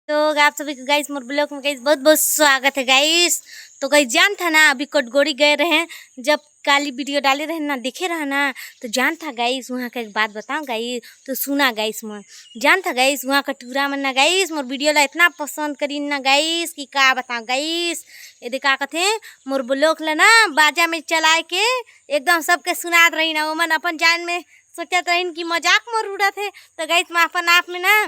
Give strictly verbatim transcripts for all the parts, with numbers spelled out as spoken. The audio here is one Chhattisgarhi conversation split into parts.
तो आप सभी को गाइस मोर ब्लॉग में गाइस बहुत बहुत स्वागत है गाइस। तो गाइस जानथा ना, अभी कटगोरी गए रहे, जब काली वीडियो डाले रहे ना, देखे रहा ना, तो जानथा गाइस वहाँ का एक बात बताओ गाइस, तो सुना गाइस मोर। जानथा गाइस वहाँ का टूरा मन ना गाइस मोर वीडियो ला इतना पसंद करीन ना गाइस कि का बताओ गाइस। ये दे का कथे, मोर ब्लॉग ला ना बाजा में चलाए के एकदम सबके सुनात रही ना, ओमन अपन जान में सोचत रहिन कि मजाक मोर उड़त हे। तो गाइस मैं अपन आप में ना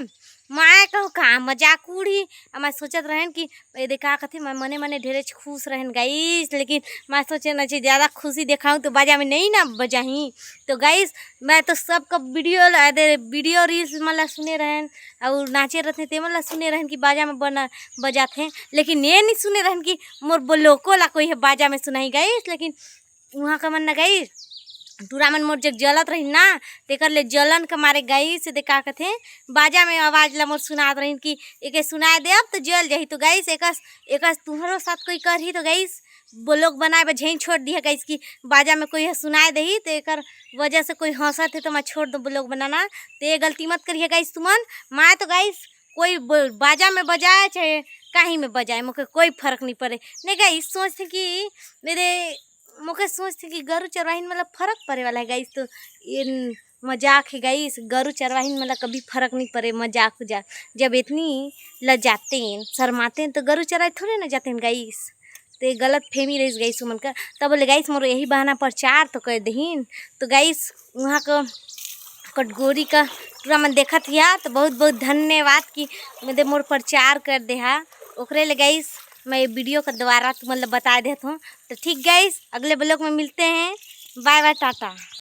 मैं कहूँ का मजाक उड़ी, आ मैं सोचत रहन कि ये दे का कथे, मैं मने मने ढेरे खुश रहन गाइस, लेकिन मैं सोचे ना ज़्यादा खुशी देखाऊँ तो बाजा में नहीं ना बजाही। तो गाइस मैं तो सबका वीडियो ला, दे वीडियो रील्स मन ला सुने रहन और नाचे रहते ते मन ला सुने रहन कि बाजा में बना बजात हैं, लेकिन ये नहीं सुने रहन कि मोर ब्लॉगो ला कोई है बाजा में सुनाही गाइस। लेकिन वहाँ का मन ना गाइस टूरा मन मोर जग जलत रहिन ना, तेकर ले जलन के मारे गाइस ये दे का कथे, बाजा में आवाज ला मोर सुनात रहिन कि एके सुनाए दे अब तो जल जाही। तो गाइस एकस एकस तुहरो साथ कोई करही तो गाइस ब्लॉग बनाए बर झेन छोड़ दिया गाइस कि बाजा में कोई ह सुनाए देही तो एकर वजह से कोई हंसत है तो मैं छोड़ दो ब्लॉग बनाना। तो ये गलती मत करिए गाइस तुमन। मैं तो गाइस कोई ब- बाजा में बजाए चाहे कहीं में बजाए मोके कोई फर्क नहीं पड़े। नहीं गाइस सोचते कि मेरे मोके सोचथे कि गरु चरवाहिन मतलब फर्क पड़े वाला है गाइस। तो ये न- मजाक है गाइस, गरु चरवाहिन मतलब कभी फर्क नहीं पड़े मजाक उजाक। जब इतनी लजाते हैं शर्माते हैं तो गरु चराए थोड़े ना जाते हैं गाइस। तो ये गलत फहमी रहीस गाइस उमन का। तब बोले गाइस मोर यही बहाना प्रचार तो कर दहीन। तो गाइस वहाँ का कटगोरी का टूरा मन देखत हिया तो बहुत बहुत धन्यवाद कि मतलब मोर प्रचार कर देहा। ओकरे ले गाइस मैं ये वीडियो के द्वारा तुमन ला बता देत हूँ। तो ठीक गाइस अगले ब्लॉग में मिलते हैं। बाय बाय टाटा।